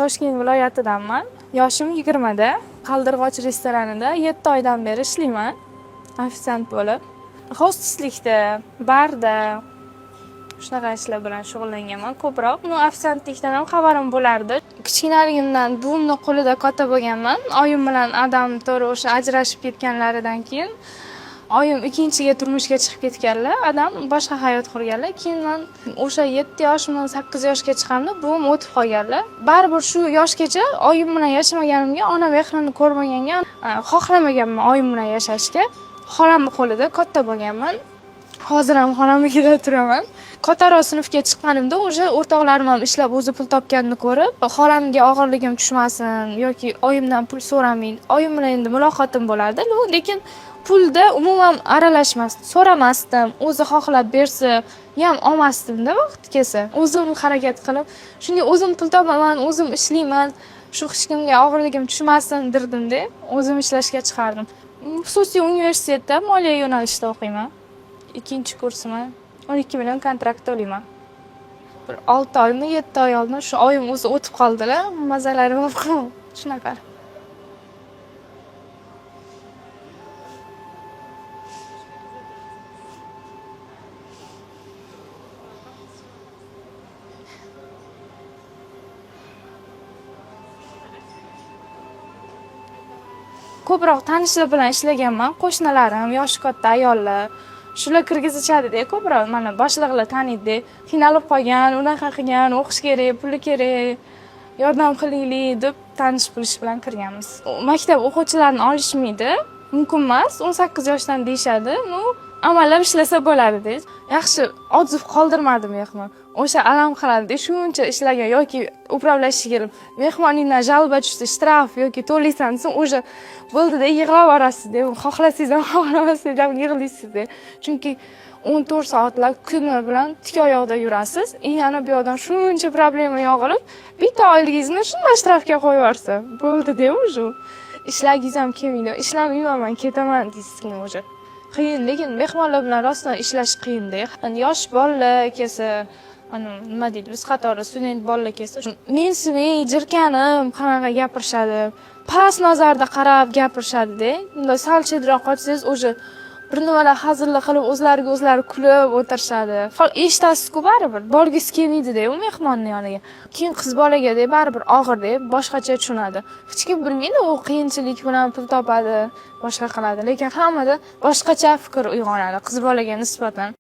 Toshkent viloyatidanman. Yoshim 20 da. Qaldirg'och restoranida 7 oydan beri ishlayman ofitsiant bo'lib. Hosteslikda, barda shunaqa ishlar bilan shug'ullanganman ko'proq. Ну, ofitsiantlikdan ham xabarim bo'lardi. Kichkinaligimdan buvimni qo'lida katta bo'lganman. Oyim bilan adam to'g'ri o'sha ajrashib ketganlaridan keyin oyim ikkinchiga turmushga chiqib ketganlar, adam boshqa hayot qurganlar. Keyin man o'sha 7 yoshimdan 8 yoshga chiqqanda buvim o'tib qolganlar. Baribir shu yoshgacha oyim bilan yashamaganimga, ona mehrini ko'rmaganga, xohlamaganman oyim bilan yashashga. Xolamni qo'lida katta bo'lganman. Hozir ham xolamnikida turaman. Kattaroq sinfga chiqqanimda o'sha o'rtoqlarim ham ishlab o'zi pul topganini ko'rib, xolamga og'irligim tushmasin yoki oyimdan pul so'ramayin. Oyim bilan endi muloqotim bo'lardi, lekin pulda umuman aralashmasdim, so'ramasdim. O'zi xohlab bersa ham olmasdim-da vaqti kelsa. O'zim harakat qilib, shunga o'zim pul topaman, o'zim ishlayman, shu hech kimga og'irligim tushmasin derdim-da, o'zim ishlashga chiqardim. Xususiy universitetda moliya yo'nalishida o'qiyman. Ikkinchi kursiman. 12 million kontrakt to'layman. Bir 6 oymi, 7 oy oldin shu oyim o'zi o'tib qoldilar. Mazalari bo'lib qoldi. Shunaqa. Ko'proq tanishlar bilan ishlaganman. Qo'shnilarim, yoshi katta ayollar. Shular kirgizishadi-da ko'proq. Mana boshliqlar taniydi. Qiynalib qolgan, unaqa qilgan, o'qish kerak, puli kerak, yordam qilaylik deb tanish bilish bilan kirganmiz. Maktab o'quvchilarini olishmaydi. Mumkin emas, 18 yoshdan deyishadi. Ну, amallab ishlasa bo'ladi-da. Yaxshi отзыв qoldirmadi mehmon. O'sha alam qiladi, shuncha ishlagan yoki управляющий kelib, mehmoningdan жалоба tushdi, shtraf yoki to'laysan desa, o'sha bo'ldida yig'lab yuborasiz-da. Xohlasangiz ham, xohlamasangiz ham yig'laysiz-da. Chunki 14 soatlab kuni bilan tik oyoqda yurasiz. И yana bu yoqdan shuncha problema yog'ilib, bitta oyligingizni shunday shtrafga qo'yib yuborsa, bo'ldi-da уже. Ishlagingiz ham kelmaydi. Ishlamayman, man ketaman deysiz keyin уже. Qiyin, lekin mehmonlar bilan rostdan ishlash qiyinda. Yosh bolalar kelsa, ana nima deydi, biz qatori student bolalar kelsa, mensimay, jirkanib qanaqa gapirishadi. Past nazarda qarab gapirishadi-da. Bunday sal chetroq qochsangiz, уже bir nimalar hazillar qilib, o'zlariga o'zlari kulib o'tirishadi. Eshitasiz-ku baribir, borgisi kelmaydi-da u mehmonni yoniga. Keyin qiz bolaga-da baribir og'ir-da, boshqacha tushunadi. Hech kim bilmaydi, u qiyinchilik bilan pul topadi, boshqa qiladi, lekin hammada boshqacha fikr uyg'onadi qiz bolaga nisbatan.